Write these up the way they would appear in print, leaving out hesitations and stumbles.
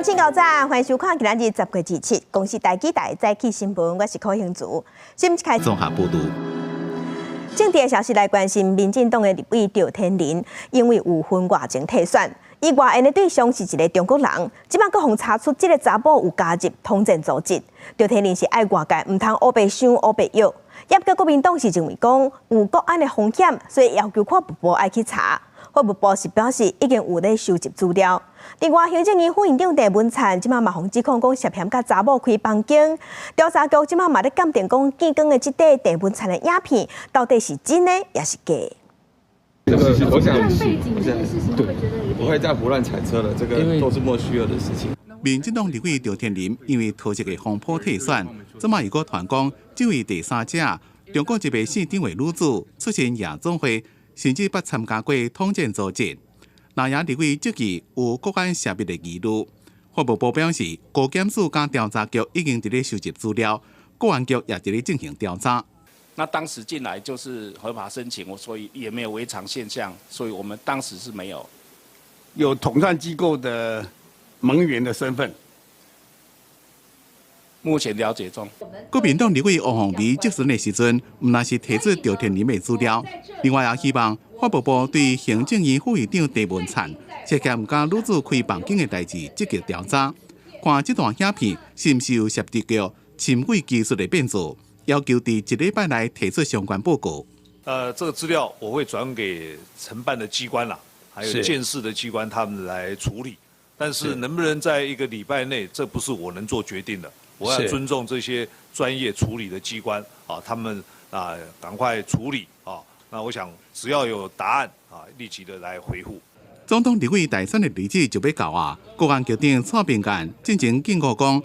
請夠早，歡迎收看今仔日10月27公視台語台早起新聞，我是柯興祖。新聞開綜合報導。政治的消息來關心，民進黨的立委趙天麟因為有婚外情退選，伊外緣的對象是一个中國人，這擺閣予查出這个查某有加入統戰組織。趙天麟是愛外界毋通烏白想烏白臆，毋過國民黨是認為講有國安的風險，所以要求法務部愛去查。法務部是表示已經有咧收集資料。另外，行政院副院長鄭文燦這擺嘛予指控講涉嫌佮查某開房間，調查局這擺嘛咧鑑定講見光的這塊鄭文燦的影片到底是真的抑是假的？這個我想，對，不會再胡亂揣測了，這個都是莫須有的事情。民進黨立委趙天麟因為桃色的風波退選，這擺又閣傳講這位第三者，中國一個姓丁的女子出身夜總會，甚至捌參加過統戰組織。藍營立委質疑有國安涉密的疑慮，法務部表示，高檢署佮調查局已經佇咧收集資料，國安局也佇咧進行調查。那當時進來就是合法申請，我所以也沒有違常現象，所以我們當時是沒有有統戰機構的盟員的身份。目前了解中。國民黨立委王鴻薇質詢的時陣，毋但是提出趙天麟的資料，另外也希望法務部對行政院副院長鄭文燦涉嫌佮女子開房間的代誌積極調查，看這段影片是毋是有涉及到深偽技術的變造，要求佇一禮拜內提出相關報告。這個資料我會轉給承辦的機關啦，還有鑑識的機關，他們來處理。但是能不能在一個禮拜內，這不是我能做決定的。我要尊重這些專業處理的機關啊，他們啊趕快處理啊。那我想只要有答案啊，立即的來回覆。總統立委大選的日子就欲到啊，國安局長蔡炳干進前警告講，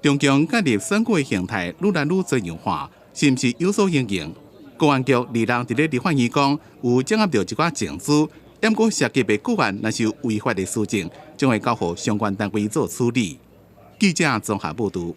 中共介入選舉的形態愈來愈多樣化，是毋是有所因應？國安局二日佇咧立法院講，有掌握著一寡情資，毋過涉及的個案若是有違法的事情，將會交予相關單位做處理。記者綜合報導。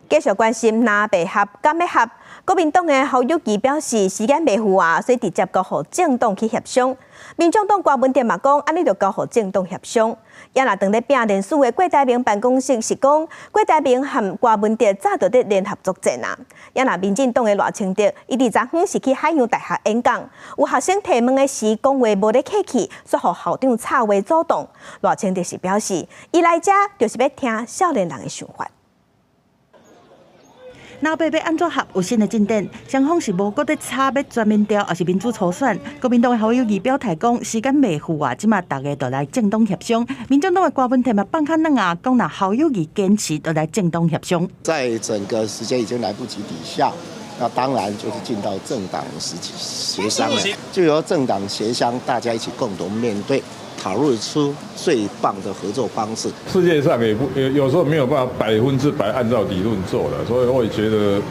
繼續關心藍白合敢欲合，國民黨的侯友宜表示時間袂赴啊，所以直接交予政黨去協商。民眾黨郭文哲嘛講，按呢就交予政黨協商。也若當咧拚連署的郭台銘辦公室是講，郭台銘和郭文哲早就佇聯合作戰啊。也若民進黨的賴清德，伊佇昨昏是去海洋大學演講，有學生提問的時講話無咧客氣，煞予校長插話阻擋。賴清德是表示，伊來遮就是欲聽少年人的想法。藍白欲按怎合有新的進展，雙方是無閣咧吵欲全民調，抑是民主初選。國民黨的侯友宜表態講，時間袂赴啊，這馬逐家就來政黨協商。民進黨的郭文哲嘛放較軟啊，講若侯友宜堅持，就來政黨協商。在整個時間已經來不及底下，那當然就是進到政黨實際協商了，就由政黨協商，大家一起共同面對，討論出最棒的合作方式。世界上也不有時候沒有辦法100%按照理論做的，所以我也覺得，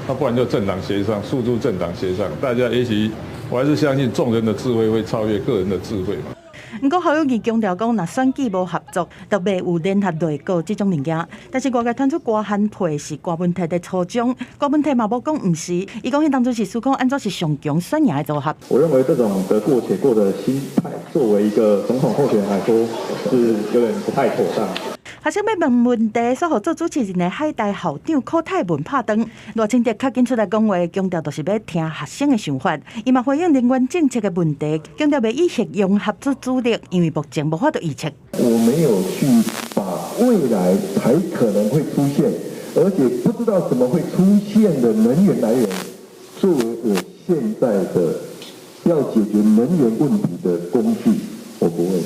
那不然就政黨協商，訴諸政黨協商，大家也許我還是相信眾人的智慧會超越個人的智慧嘛。毋過侯友宜強調講，若選舉無合作，就袂有聯合內閣這種物件。但是外界傳出郭韓配是郭文哲的初衷，郭文哲嘛無講毋是，伊講彼當初是思考按怎是上強選贏的組合。我認為這種得過且過的心態，作為一個總統候選人來說，是有點不太妥當。學生欲問問題，煞予做主持人的海大校長柯泰文拍斷。賴清德較緊出來講話，強調就是欲聽學生的想法。伊嘛回應能源政策的問題，強調袂以核融合做主力，因為目前無法度預測。我沒有去把未來才可能會出現，而且不知道怎麼會出現的能源來源，作為我現在的要解決能源問題的工具，我不會。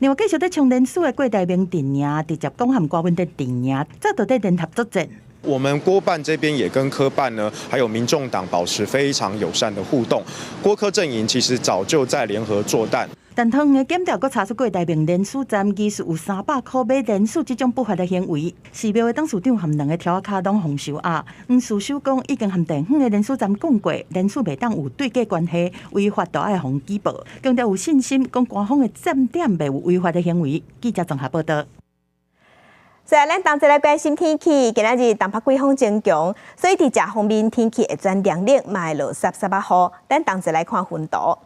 另外，繼續咧衝連署的郭台銘陣營，直接講和郭文哲陣營早就佇聯合作戰。我們郭辦這邊也跟柯辦呢，還有民眾黨保持非常友善的互動。郭柯陣營其實早就在聯合作戰。但桃園的檢調閣查出郭台銘連署站其實有300塊買連署這種不法的行為。寺廟的董事長和兩个柱仔跤攏予收押。黃士修講已經和地方的連署站講過，連署袂當有對價關係，違法就愛予舉報。強調有信心講官方的站點袂有違法的行為。記者綜合報道。所以咱同齊來關心天氣，今仔日東北季風增強，所以佇食方面天氣會轉涼冷，嘛會落澀澀仔雨。咱同齊來看雲圖。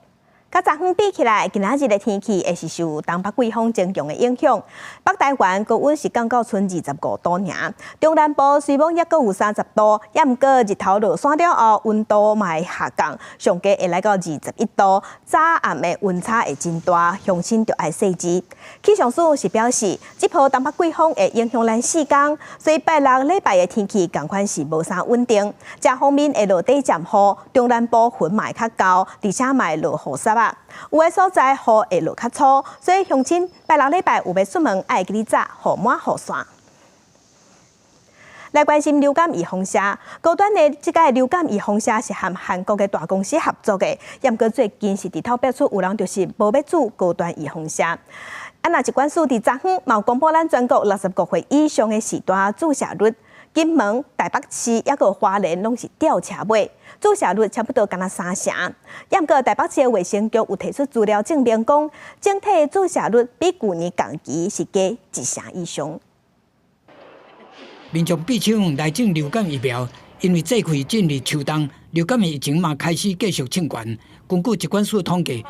佮昨昏比起來，今仔日的天氣會是受東北季風增強的影響。北台灣高溫是降到賰25度爾，中南部雖罔猶閣有30度，猶毋過日頭落山了後，溫度嘛會下降，上低會來到21度。早暗的溫差會真大，鄉親著愛細緻。氣象署是表示，這波東北季風會影響咱四工，所以拜六禮拜的天氣仝款是無啥穩定。遮方面會落短暫雨，中南部雲嘛會較厚，而且嘛會落雨雪仔。有的所在雨會落較粗，所以鄉親拜六禮拜有欲出門，愛記得紮予滿雨傘。來關心流感預防射，高端的這個流感預防射是和韓國的大公司合作的，毋過最近是佇透爆出有人就是無欲注高端預防射。啊，若疾管署佇昨昏嘛有公布咱全國65歲以上的施打注射率，金門、台北市抑閣花蓮攏是吊車尾，注射率差不多敢若三成。毋過台北市的衛生局有提出資料證明，講整體注射率比舊年仝期是加一成以上。民眾比搶來種流感疫苗，因為這季進入秋冬，流感疫情嘛開始繼續衝懸。根據疾管署統計，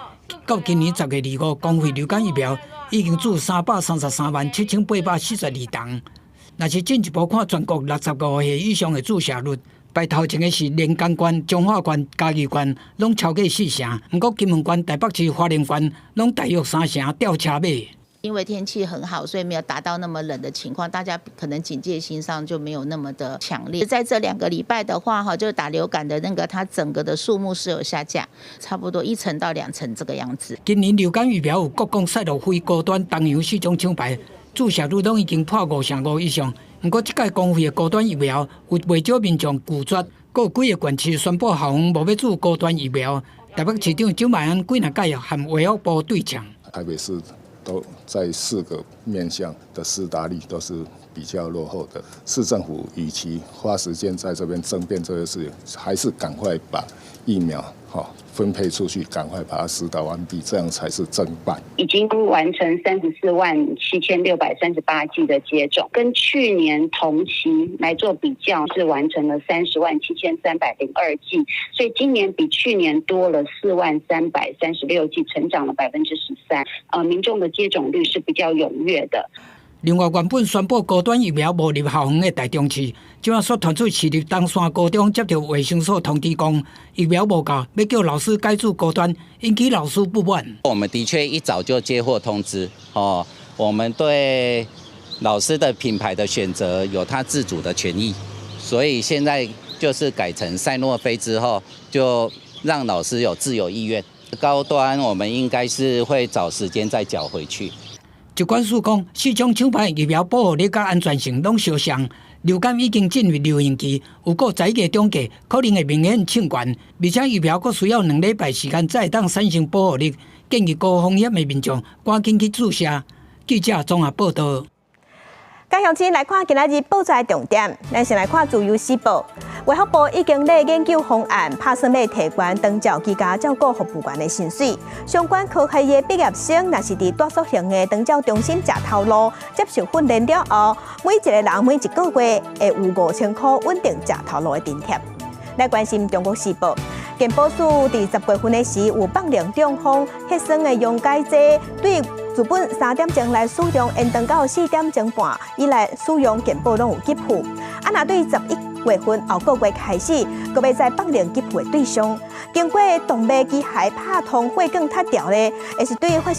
到今年10月25，公費流感疫苗已經注3,337,842筒。若是進一步看全國65歲以上的注射率，排頭前的是連江縣、彰化縣、嘉義縣，攏超過四成。毋過金門縣、台北市、花蓮縣攏大約三成吊車尾。因為天氣很好，所以沒有達到那麼冷的情況，大家可能警戒心上就沒有那麼的強烈。在這2個禮拜的話，哈，就打流感的那個，它整個的數目是有下降，差不多一成到兩成這個樣子。今年流感疫苗有國光、賽諾菲、高端、東洋四種廠牌，注射率攏已經破5成5以上。毋過這屆公費的高端疫苗有袂少民眾拒絕，閣有幾個縣市宣布校方無欲注高端疫苗。台北市長蔣萬安幾若擺和衛福部對嗆。台北市都在四個面向的施打率都是比較落後的。市政府與其花時間在這邊爭辯這個事，還是趕快把疫苗哈分配出去，趕快把它施打完畢，這樣才是正辦。已經完成347,638劑的接種，跟去年同期來做比較，是完成了307,302劑，所以今年比去年多了40,336劑，成長了13%。民眾的接種率是比較踴躍的。另外，原本宣布高端疫苗無入校園的台中市，這擺煞傳出市立東山高中接到衛生所通知講疫苗無夠，欲叫老師改注高端，引起老師不滿。我們的確一早就接獲通知，哦，我們對老師的品牌的選擇有他自主的權益，所以現在就是改成賽諾菲之後，就讓老師有自由意願。高端我們應該是會找時間再繳回去。疾管署講，四種廠牌疫苗保護力佮安全性攏相像，流感已經進入流行期，有過11月中過可能會明顯衝懸，而且疫苗閣需要2禮拜時間才會當產生保護力，建議高風險的民眾趕緊去注射。記者綜合報道。佮鄉親來看今仔日報紙重點，咱先來看《自由時報》。衛福部已經咧研究方案，拍算欲提懸長照居家照顧服務員的薪水。相關科系的畢業生，若是佇住宿型的長照中心食頭路，接受訓練了後，每一個人每一個月會有5000箍穩定食頭路的津貼。來關心《中國時報》，健保署佇10月份的時有放令中風核酸的溶解劑對自本3點鐘來使用，延長到4點鐘半以來使用健保攏有給付。啊，若對11月份後個月開始，閣欲再放令給付的對象，經過動脈機械拍通血管脫掉咧，會是對發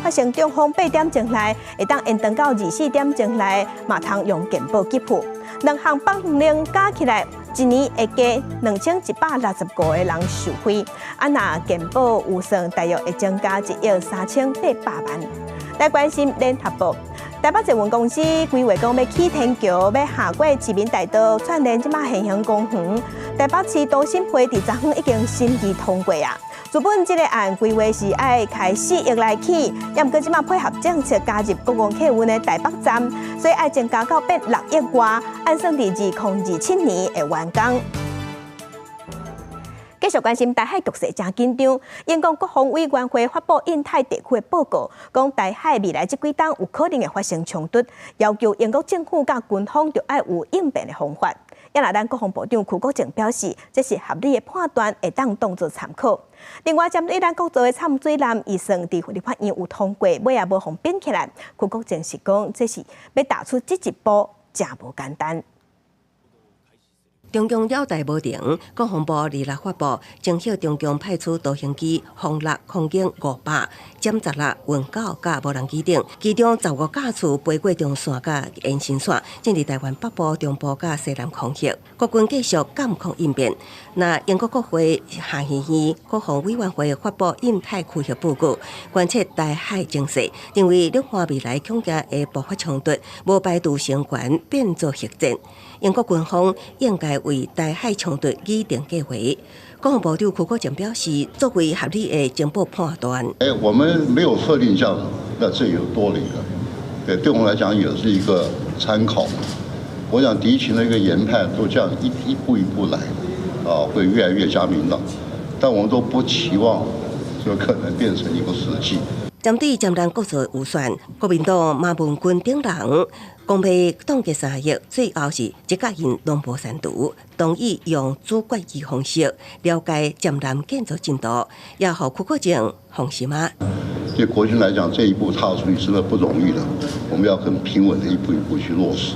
生中風8點鐘內，會當延長到24點鐘內，嘛通用健保給付。兩項放令加起來，一年會加2165個人受惠。啊，若健保預算大約會增加1億3800萬。來關心聯合報，台北捷運公司規劃講欲起天橋，欲下過市民大道串聯這馬現行公園。台北市都審會佇昨昏已經審議通過啊。原本這個案規劃是愛開4億來起，猶毋過這馬配合政策加入公共客運的台北站，所以愛增加到變6億外，按算佇2027年會完工。繼續關心台海局勢誠緊張，英國國防委員會發布印太地區的報告，講台海未來這幾冬有可能會發生衝突，要求英國政府佮軍方著愛有應變的方法。也若咱國防部長邱國正表示，這是合理的判斷，會當當做參考。另外，針對咱國造的摻水艦，伊算佇立法院有通過，尾也無予反起來。邱國正是講，這是欲踏出這一步，誠無簡單。中共了代無停，國防部26發布，偵獲中共派出多型機轟六、空鷹500、殲16、運九佮無人機等，其中15架次飛過中線佮延伸線，進入臺灣北部、中部佮西南空域。國軍繼續監控應變。那英國國會下議院國防委員會發布印太區域報告，關切台海情勢，認為兩岸未來恐驚會爆發衝突，無排除升懸變做核戰。英國軍方應該為台海衝突擬定計劃。國防部長邱國正表示，作為合理的情報判斷。哎，我們沒有設定這樣，那這有多理了。對，對我們來講也是一個參考。我想敵情的一個研判都這樣一一步一步來，啊，會越來越加明朗。但我們都不期望這可能變成一個實際。針對針對國造預算，國民黨馬文君等人講欲凍結3億，最後是一腳印攏無刪除，同意用主決議方式了解艦艦建造進度，也予邱國正放心啊。對國軍來講，這一步踏出去真的不容易的，我們要很平穩的一步一步去落實。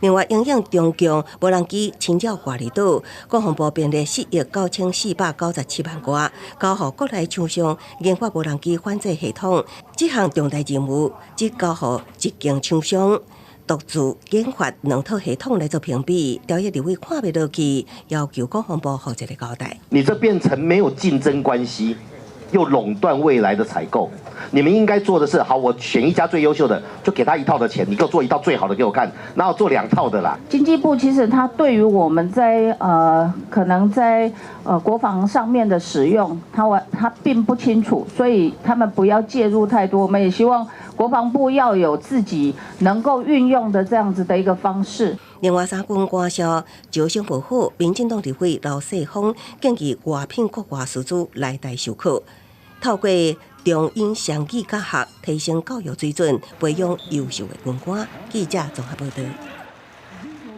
另外，因應中共無人機侵擾外離島，國防部編列4億9497萬外，交予國內廠商研發無人機反制系統。這項重大任務只交予一間廠商獨自研發兩套系統來做評比，朝野立委看袂落去，要求國防部予一個交代。你這變成沒有競爭關係，又壟斷未來的採購。你們應該做的是，好，我選一家最優秀的，就給他一套的錢，你給我做一套最好的給我看，然後做兩套的啦。經濟部其實他對於我們在可能在國防上面的使用，他並不清楚，所以他們不要介入太多。我們也希望國防部要有自己能夠運用的這樣子的一個方式。另外，三軍官校招生無好，民進黨立委劉世鋒建議外聘國外師資來台授課，透過中英雙語教學，提升教育水準，培養優秀的軍官。記者綜合報道。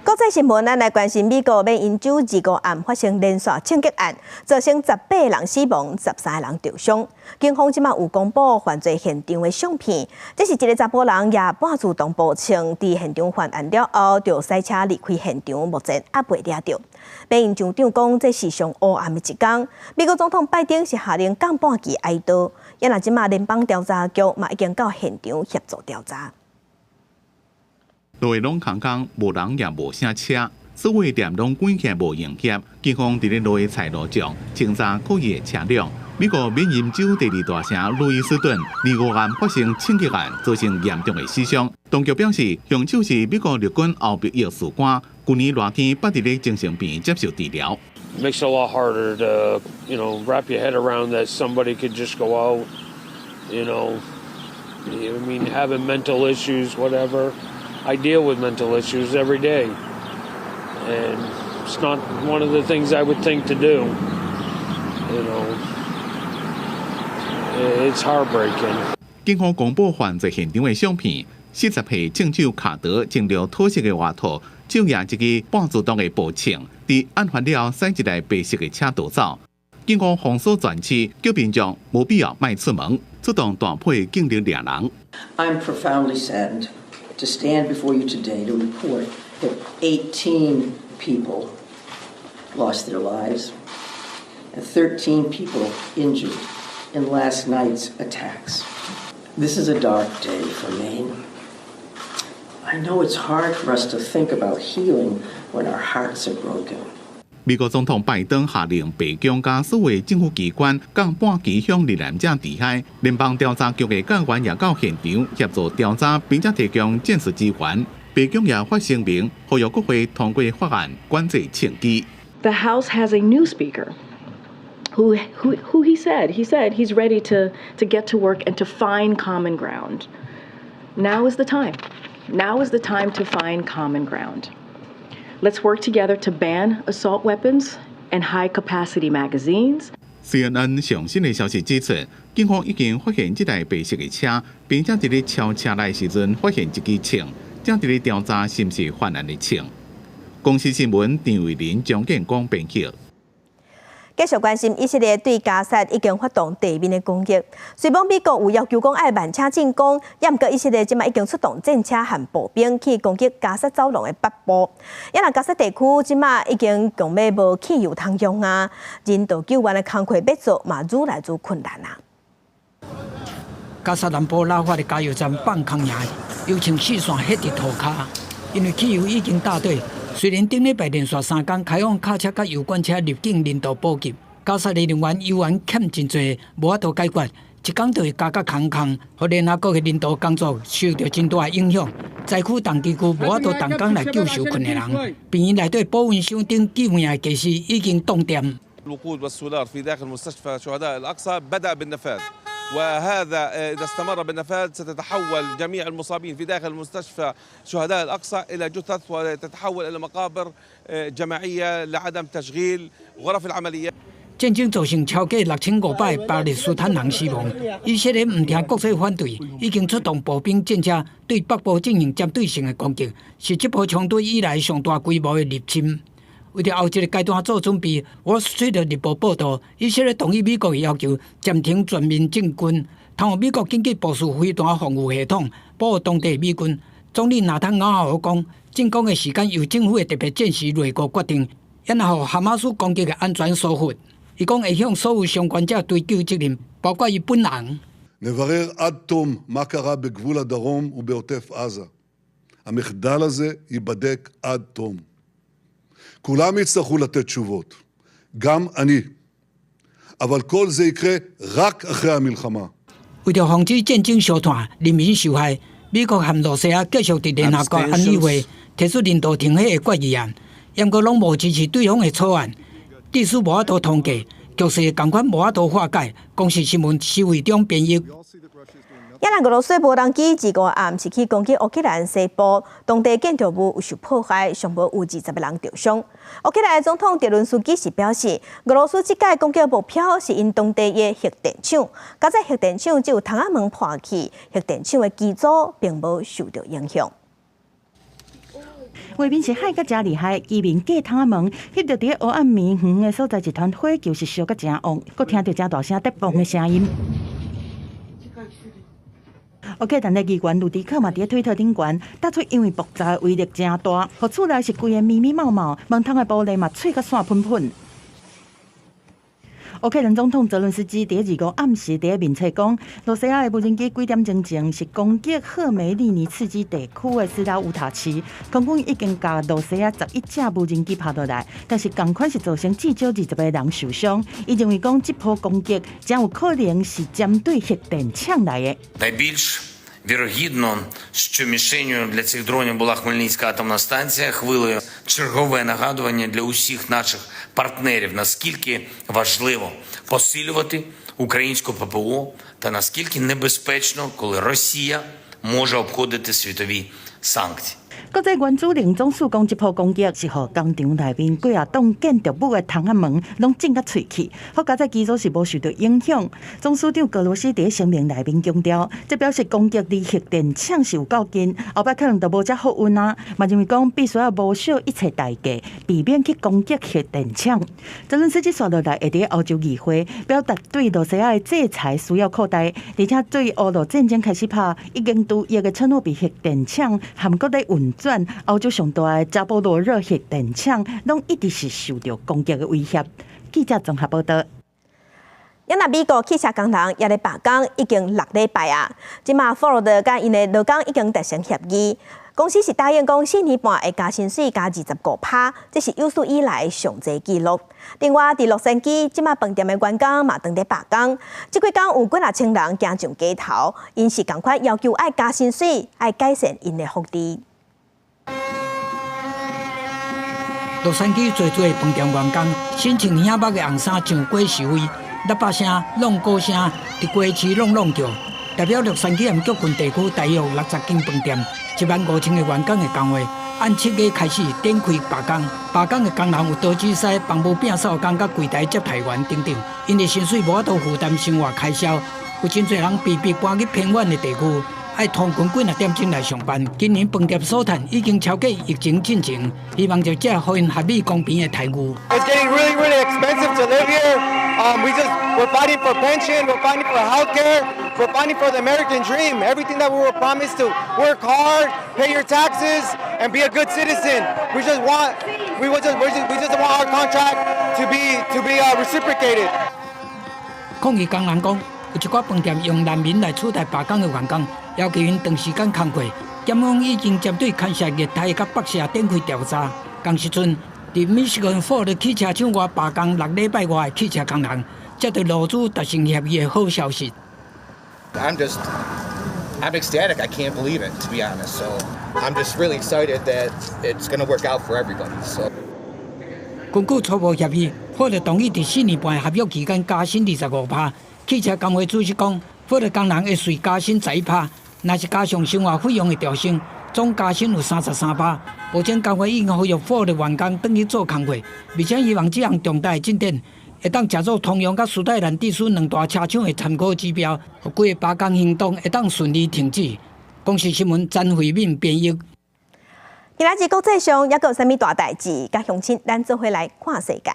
國際新聞，咱來關心美國緬因州25暗發生連續槍擊案，造成18人死亡，13人受傷。警方這馬有公布犯罪現場的相片，這是一个查埔人攑半自動步槍，佇現場犯案了後，就駛車離開現場，目前猶未掠著。緬因州長講，這是上烏暗的一天。美國總統拜登是下令降半旗哀悼，也若這馬聯邦調查局嘛已經到現場協助調查。路攏空空，無人也無啥車，所有店攏關起來無營業。警方佇咧路的菜路上清查可疑的車輛。美國緬因州第二大城路易斯頓，25暗發生槍擊案，造成嚴重的死傷。當局表示，兇手是美國陸軍後備役士官，舊年熱天捌佇咧精神病院接受治療。 Makes it a lot harder to wrap your head around that somebody could just go out, I mean, having mental issues, whatever. I deal with mental issues every day, and it's not one of the things I would think to do. It's heartbreaking. 警方公布犯罪現場的相片，40歲槍手卡德穿著土色的外套，手攑一支半自動的步槍，佇案發了後駛一台白色的車逃走。警方封鎖全市，叫民眾無必要莫出門，出動大批警力掠人。 I'm profoundly saddened to stand before you today to report that 18 people lost their lives and 13 people injured in last night's attacks. This is a dark day for Maine. I know it's hard for us to think about healing when our hearts are broken. 美國總統拜登下令白宮佮所有政府機關降半旗向罹難者致哀。聯邦調查局的幹員也到現場協助調查，並且提供戰術支援。白宮也發聲明，呼籲國會通過法案管制槍支。 The House has a new speaker who he said he's ready to get to work and to find common ground. Now is the time. Now is the time to find common ground. Let's work together to ban assault weapons and high capacity magazines. CNN 上新的消息指出，警方已經發現這台白色的車，並且佇咧抄車內時陣發現一支槍，正佇咧調查是毋是犯案的槍。公視新聞張慧玲、張建光編輯。繼續關心以色列對加薩已經發動地面的攻擊，雖罔美國有要求講愛慢車進攻，也毋過以色列這擺已經出動戰車和步兵去攻擊加薩走廊的北部。也若加薩地區這擺已經強欲無汽油通用啊，人道救援的工課欲做嘛愈來愈困難啊。加薩南部拉法的加油站放空營，油槍四線彼佇塗跤，因為汽油已經焦底。雖然頂禮拜連續三工開放卡車佮油罐車入境人道補給，加薩的能源油源欠真濟，無法度解決，一工就會加甲空空，予聯合國的人道工作受著真大的影響。災區重機具無法度動工來救受困的人，病院內底保溫箱頂救命的家私已經凍電。 الوقود والسولار في داخل مستشفى شهداء الأقصى بدأ بالنفاذ وهذا إذا استمر بالنفاذ ستتحول جميع المصابين في داخل مستشفى شهداء الأقصى إلى جثث وتتحول إلى مقابر جماعية لعدم تشغيل غرف العمليات。戰爭造成超過6500個巴勒斯坦人死亡。以色列毋聽國際反對，已經出動步兵戰車對北部進行針對性的攻擊，是這波衝突以來上大規模的入侵。為著後一個階段做準備，Wall Street 日報報導，以色列同意美國的要求，暫停全面進軍，通予美國緊急部署飛彈防禦系統，保護當地美軍。總理納坦雅胡講，進攻的時間由政府的特別戰時內閣決定，然後哈馬斯攻擊的安全疏忽。伊講會向所有相關者追究責任，包括伊本人。 נברר עד תום מה קרה בגבול הדרום ובעוטף עזה. המחדל הזה ייבדק עד תום. כולם יצטרכו לתת תשובות, גם אני. אבל כל זה יקרה רק אחרי המלחמה. 為著防止戰爭燒炭，人民受害，美國和露西亞繼續佇聯合國安理會提出人道停火的決議案，毋過攏無支持對方的草案，致使無法度通過，局勢仝款無法度化解。公視新聞施偉中編譯。也若俄羅斯無人機二五暗時去攻擊烏克蘭西部，當地建築物有受破壞，上無有20個人著傷。烏克蘭總統澤倫斯基是表示，俄羅斯這擺攻擊目標是𪜶當地的核電廠，佳哉核電廠只有窗仔門破去，核電廠的機組並無受著影響。畫面是海甲誠厲害，居民隔窗仔門，翕著佇咧黑暗暝遠的所在，一團火球是燒甲誠旺，閣聽著誠大聲得嘣的聲音。烏克蘭的議員盧迪克嘛，佇咧推特頂懸，打出因為爆炸的威力誠大，予厝內是規个密密茂茂，門窗的玻璃嘛碎甲散噴噴。烏克蘭總統澤倫斯基佇咧二五暗時佇咧面冊講，羅西亞的無人機幾點鐘前是攻擊赫梅利尼茨基地區的斯拉烏塔市，空軍已經共羅西亞11架無人機拍落來，但是仝款是造成至少20個人受傷。伊認為講，這波攻擊誠有可能是針對核電廠來的。 Найбільш вірогідно, що мішенню для цих дронів була Хмельницька атомна станція, хвилею чергове нагадування для усіх наших партнерів, наскільки важливо посилювати українську ППО та наскільки небезпечно, коли Росія може обходити світові санкції. 國際原子能總署講，這波攻擊是予工廠內面幾仔棟建築物的窗仔門攏震甲碎去，好佳哉機組是無受著影響。總署長格羅斯佇聲明內面強調，這表示攻擊離核電廠是有夠近，後擺可能就無遮好運啊。嘛認為講必須愛無惜一切代價，避免去攻擊核電廠。澤倫斯基紲落來會佇歐洲議會表達對羅西亞的制裁需要擴大，而且對烏俄戰爭開始拍已經除役的車諾比核電廠含閣咧運轉歐洲上大的扎波羅熱核電廠，攏一直是受著攻擊的威脅。記者綜合報導。也若美國汽車工人也咧罷工已經6禮拜啊，這馬福特佮𪜶的勞工已經達成協議，公司是答應講4年半會加薪水加25%，這是有史以來上濟紀錄。另外，佇洛杉磯，這馬飯店的員工嘛當咧罷工，這幾工有幾若千人行上街頭，𪜶是仝款要求愛加薪水，愛改善𪜶的福利。洛杉磯濟濟飯店員工身穿顯目的紅衫上街示威，喇叭聲、浪鼓聲佇街市挵挵叫，代表洛杉磯和谷郡地區大約60間飯店1萬5千個員工的工會，按7月開始展開罷工。罷工的工人有刀子師、房務摒掃工、佮櫃台接待員等等，𪜶的薪水無法度負擔生活開銷，有真濟人被迫搬去偏遠的地區。愛通勤幾若點鐘來上班。今年飯店所賺已經超過疫情進前，希望就這予𪜶合理公平的待遇。 It's getting really, really expensive to live here. We're fighting for pension, we're fighting for health care, we're fighting for the American dream. Everything that we were promised to work hard, pay your taxes, and be a good citizen. We just want our contract to be reciprocated. 抗議工人講，有一寡飯店用難民來取代罷工的員工，要求𪜶長時間工課。檢方已經針對牽涉熱台佮北社展開調查。仝時陣，佇密西根福特汽車廠外罷工6禮拜外的汽車工人，接著勞資達成協議的好消息。 I'm ecstatic. I can't believe it, to be honest. So I'm just really excited that it's going to work out for everybody. So. 根據初步協議，福特同意佇4年半的合約期間加薪25%。汽車工會組織講，福特工人會隨加薪11%，若是加上生活費用的調升，總加薪有33%。目前工會已經呼籲福特員工轉去做工課，而且希望這項重大的進展會當誠做通用佮史泰蘭蒂斯兩大車廠的參考指標，予規个罷工行動會當順利停止。公視新聞詹慧敏編譯。今仔日國際上猶閣有啥物大代誌？佮鄉親咱做伙來看世界。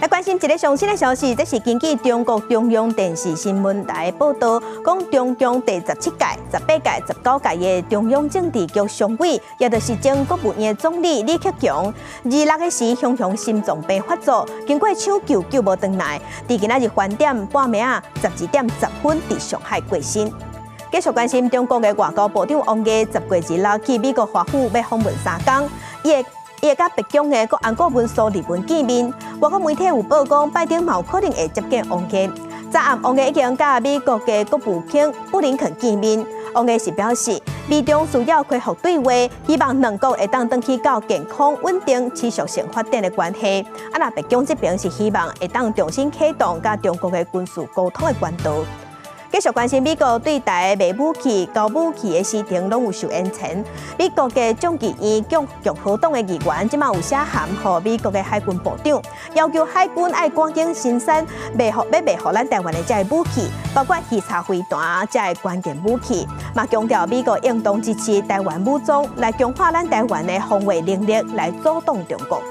來關心一個上新的消息，這是根據中國中央電視新聞台報道，講中共第17屆、18屆、19屆的中央政治局常委，也就是前國務院總理李克強，26的時，雄雄心臟病發作，經過搶救救無轉來，佇今仔日飯點半暝仔12點10分，佇上海過身。繼續關心中國的外交部長王毅十月26去美國華府欲訪問3工，伊會佮白宮的國安顧問蘇利文見面。外國媒體有報講，拜登嘛有可能會接見王毅。昨暗王毅已經佮美國的國務卿布林肯見面。王毅是表示，美中需要恢復對話，希望兩國會當轉去到健康、穩定、持續性發展的關係。啊，若白宮這邊是希望會當重新啟動佮中國的軍事溝通的管道。繼續關心美國對台賣武器、交武器的時程攏有受延遲。美國的眾議院共和黨的議員這馬有寫函予美國的海軍部長，要求海軍愛趕緊生產欲賣予咱台灣的這个武器，包括魚叉飛彈這个關鍵武器。嘛強調美國應當支持台灣武裝，來強化咱台灣的防衛能力，來阻擋中國。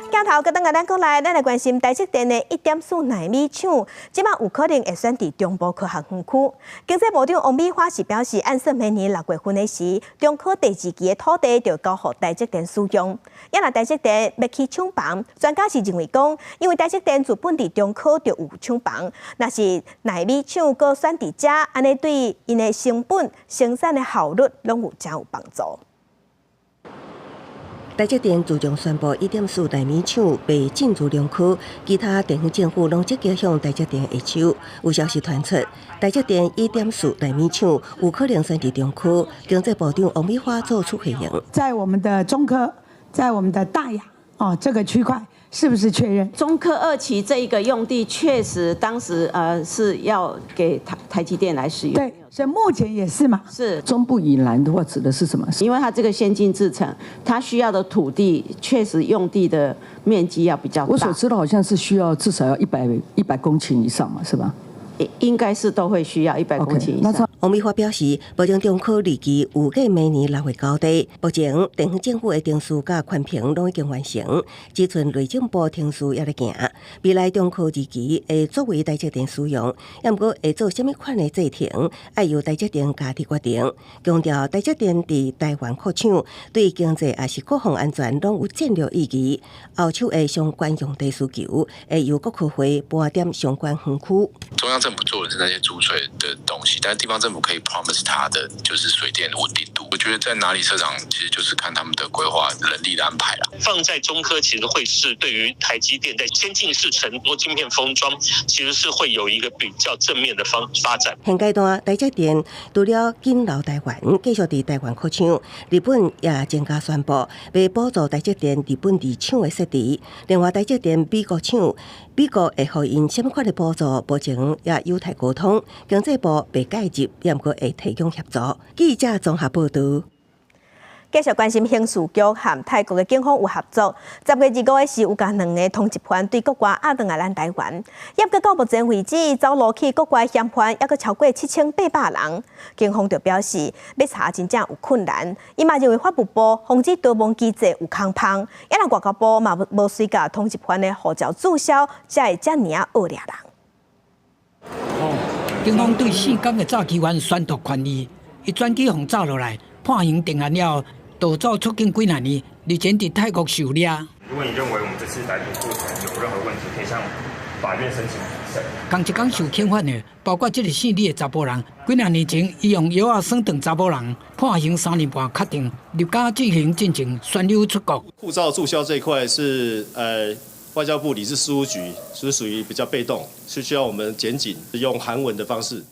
鏡頭閣轉來咱國內，咱來關心台積電的1.4納米廠，這馬有可能會選佇中部科學園區。經濟部長王美花是表示，按算明年6月份的時，中科第二期的土地就交予台積電使用。啊若台積電欲起廠房，專家是認為講，因為台積電自本佇中科就有廠房，若是納米廠閣選佇遮，按呢對𪜶的成本、生產的效率攏有誠有幫助。台積電自從宣布1.4納米廠欲進駐中科，其他地方政府攏積極向台積電下手。有消息傳出，台積電1.4納米廠有可能選佇中科。經濟部長王美花做出回應，在我們的中科，在我們的大雅哦這個區塊，是不是確認？中科二期這一個用地確實當時是要給台積電來使用。對，所以目前也是嘛。是。中部以南的話，指的是什麼？因為它這個先進製程，它需要的土地確實用地的面積要比較大。我所知道好像是需要至少要100公頃以上嘛，是吧？應該是都會需要100公頃以上。王美花表示，目前中科二期預計明年6月交地。目前地方政府的程序佮環評攏已經完成，只賰內政部程序猶咧行。未來中科二期會作為台積電使用，毋過會做啥物款的製程，愛由台積電家己決定。強調台積電佇台灣擴廠，對經濟抑是國防安全攏有戰略意義。後手的相關用地需求，會由國科會盤點相關園區。中央政府做的是那些租稅的東西，但是地方政府可以 promise 他的就是水電穩定度。我覺得在哪裡設廠，其實就是看他們的規劃人力的安排啦。放在中科其實會是對於台積電在先進製程多晶片封裝，其實是會有一個比較正面的方發展。現階段台積電除了緊留台灣，繼續佇台灣擴廠，日本也增加宣布，欲補助台積電日本二廠的設置。另外，台積電美國廠，美國會予𪜶啥物款的補助，目前也有待溝通。經濟部袂介入，毋過會提供協助。記者綜合報導。繼續關心刑事局和泰國的警方有合作。10月25日時，有共兩个通緝犯對國外押轉來咱台灣。猶閣到目前為止，走路去國外嫌犯猶閣超過7800人。警方就表示，欲查真正有困難。伊嘛認為法務部防止逃亡機制有空縫，抑若外交部嘛無隨共通緝犯的護照註銷，才會遮爾仔惡掠人。警方對四工的詐欺犯宣讀寬議，伊轉機予詐落來，判刑定案了後，逃走出境幾若年，日前佇泰國受掠。如果你認為我們這次逮捕過程有任何問題，可以向法院申請補審。仝一工受懲罰的，包括這个姓李的查埔人。幾若年前，伊用藥仔耍斷查某人，判刑3年半，確定入監執行進前宣溜出國。護照註銷這一塊是外交部領事事務局是屬於比較被動，是需要我們檢警用函文的方式。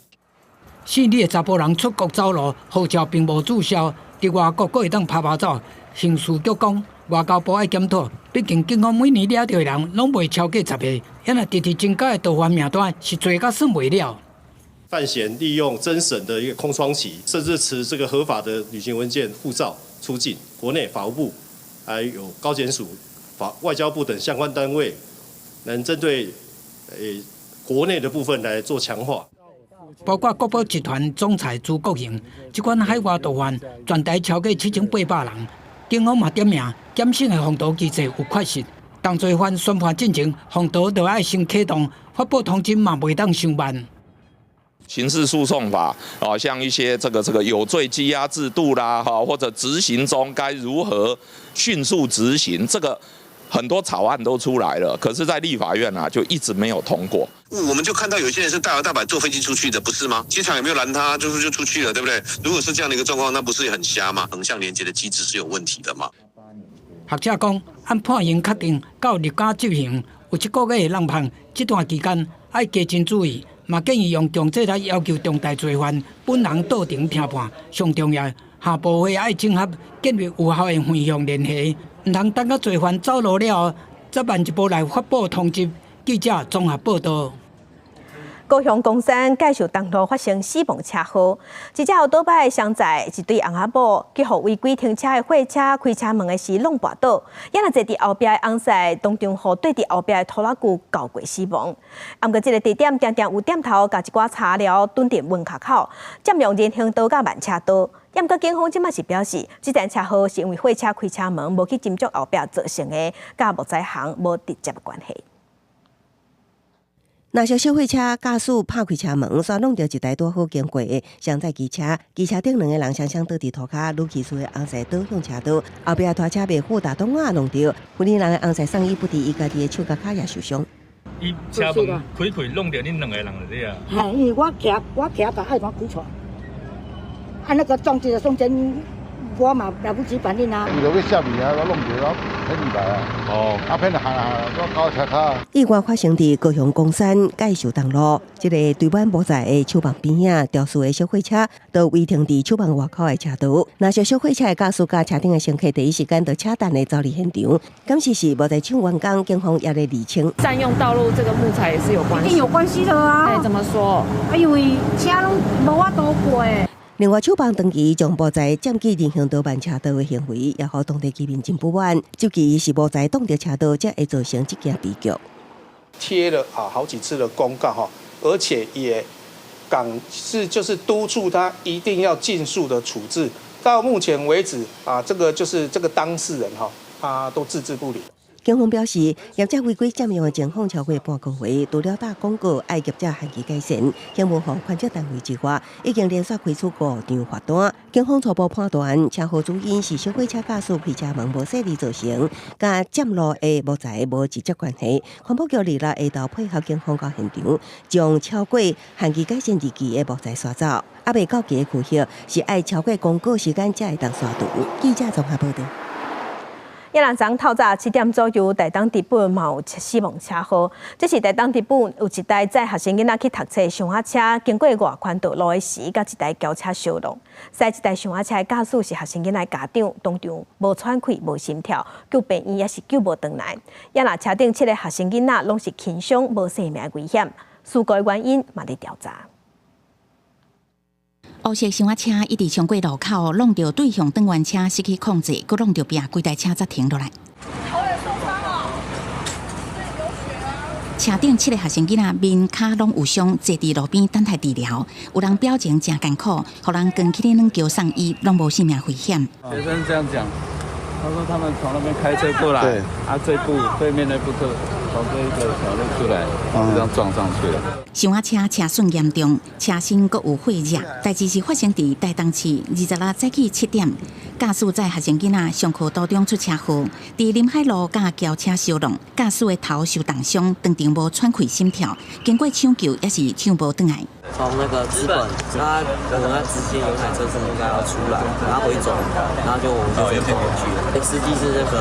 姓李的查埔人出國走路，護照並無註銷。佇外國閣會當趴趴走，刑事局講外交部愛檢討，畢竟警方每年掠著的人攏袂超過10個，抑若直直增加的逃犯名單是濟甲算袂了。范閒利用偵審的一個空窗期，甚至持這個合法的旅行文件、護照出境，國內法務部還有高檢署、法外交部等相關單位，能針對國內的部分來做強化。包括國寶集團總裁朱國榮，這款海外逃犯全台超過7800人。警方嘛點名檢審的防逃機制有缺失，當罪犯宣判進前，防逃就愛先啟動，發布通緝嘛袂當傷慢。刑事訴訟法啊，像一些這個有罪羈押制度啦，哈，或者執行中該如何迅速執行，這個很多草案都出來了，可是，在立法院啊，就一直沒有通過。我們就看到有些人是大搖大擺坐飛機出去的，不是嗎？機場也沒有攔他，就是就出去了，對不對？如果是這樣的一個狀況，那不是很瞎嗎？橫向連接的機制是有問題的嘛？學者講，按判刑確定到入監執行有7個月的空窗，這段期間愛加真注意，嘛建議用強制來要求重大罪犯本人到庭聽判。上重要，下部會愛整合建立有效的橫向聯繫，毋通等到罪犯走路了後，才慢一步來發布通緝。記者綜合報道。高雄岡山介壽東路發生死亡車禍，一隻歐多擺雙載一對翁仔某，去予違規停車的貨車開車門的時挵跋倒，抑若坐佇後壁的翁婿當場予對佇後壁的拖拉機鉤過死亡。毋過這个地點定定有店頭共一寡茶寮蹲佇門跤口，佔用人行道佮慢車道。毋過警方這馬是表示，這場車禍是因為貨車開車門無去斟酌後壁造成的，佮木材行無直接關係。若是小貨車駕駛拍開車門，煞挵著一台拄好經過的雙載機車，機車頂兩个人雙雙倒佇塗跤，女騎士的翁婿倒向車道，後壁拖車袂赴大擋仔挵著，婦人的翁婿送醫不治，伊家己的手佮跤也受傷。伊車門開開挵著恁兩个人就對啊。嘿，因為我騎把愛盤開出來，啊那個撞擊的瞬間，我嘛來不及反應啊。伊就欲卸物啊，我挵著我騙入來啊。哦，啊騙行行，我交車跤。意外發生佇高雄岡山介壽東路，這个堆滿木材的廠房邊仔，肇事的小貨車就違停佇廠房外口的車道。若是小貨車的駕駛佮車頂的乘客第一時間就車等的走離現場。敢是是木材廠員工，警方也咧釐清。佔用道路這個木材也是有關係，一定有關係的啊。哎，怎麼說？啊，因為車攏無法度過。另外，廠房長期將木材佔據人行道慢車道的行為，也予當地居民真不滿。就其是木材擋著車道，才會造成這件悲劇。貼了啊好幾次的公告哈，而且也港是就是督促他一定要盡速的處置。到目前為止啊，這個就是這個當事人哈，他都置之不理。警方表示，業者違規佔用的情況超過半個月，除了打廣告愛業者限期改善，刑務予寬勅單位之外，已經連續開出五張罰單。警方初步判斷，車禍主因是小貨車駕駛開車門無細膩造成，佮佔路的木材無直接關係。環保局二六下晝配合警方到現場，將超過限期改善日期的木材刷走。猶未到期的區域是愛超過公告時間才會當刷除。記者綜合報道。抑人昨透早7點左右，台東竹本嘛有死亡車禍。這是台東竹本有一台載學生囡仔去讀冊的雙仔車，經過外環道路的時，佮一台轎車相挵。駛這台雙仔車的駕駛是學生囡仔家長，當場無喘氣、無心跳，救病院也是救無轉來。抑若車頂7个學生囡仔攏是輕傷，無生命危險。事故的原因嘛佇調查。烏色小車一直衝過路口，挵著對向轉彎車失去控制，閣挵著壁，規台車才停落來。車頂七个學生囡仔面跤攏有傷，坐佇路邊等待治療。有人表情誠艱苦，予人扛起咧軟轎送醫，攏無性命危險。學生這樣講，他說他們從那邊開車過來，啊，這部對面那部車從這一個小路出來，就這樣撞上去了。小車車損嚴重，車身閣有火熱。代誌是發生佇台東市26早起7點，駕駛載學生囡仔上課途中出車禍，佇臨海路佮轎車相挵，駕駛的頭受重傷，當場無喘氣心跳，經過搶救也是搶無轉來。從那個知本，他我們直接有台車是應該要出來，然後回轉，然後就我們就撞過去了。司機是那個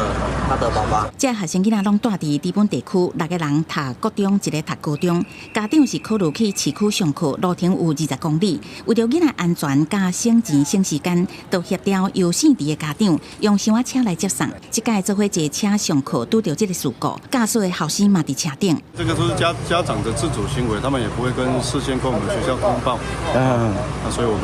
他的爸爸。這學生囡仔攏蹛佇知本地區，六个人讀國中，一个讀高中，家長是考慮去市區上課，路程有20公里。為著囡仔安全佮省錢省時間，就協調有姓佇的家長用小車來接送。這擺做伙坐車上課，拄著這个事故，駕駛的後生嘛佇車頂。這個都是家長的自主行為，他們也不會跟事先跟我們學校通報。嗯，那所以我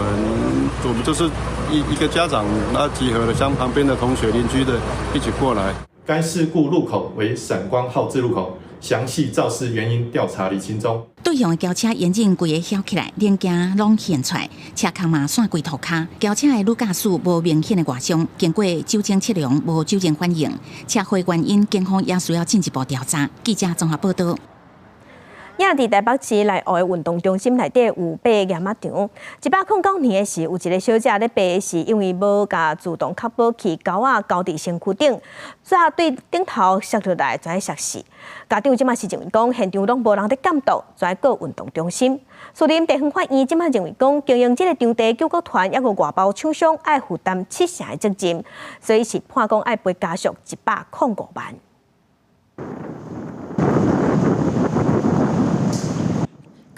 們就是一個家長，那集合了像旁邊的同學、鄰居的一起過來。該事故路口為閃光號誌路口，詳細肇事原因調查釐清中。對向的轎車引擎規个翹起來，零件攏現出來，車殼嘛散規塗跤。轎車的女駕駛無明顯的外傷，經過酒精測量無酒精反應。車禍原因，警方也需要進一步調查。記者綜合報道。也佇台北市內湖的運動中心內底有爬岩仔場。109年的時，有一个小姐咧爬的時，因為無共自動確保器鈎仔勾佇身軀頂，煞對頂頭摔落來，就按呢摔死。家長這馬是認為講，現場攏無人佇監督，就愛告運動中心。士林地方法院這馬認為講，經營這个場地救國團抑閣外包廠商愛負擔七成的責任，所以是判講愛賠家屬105萬。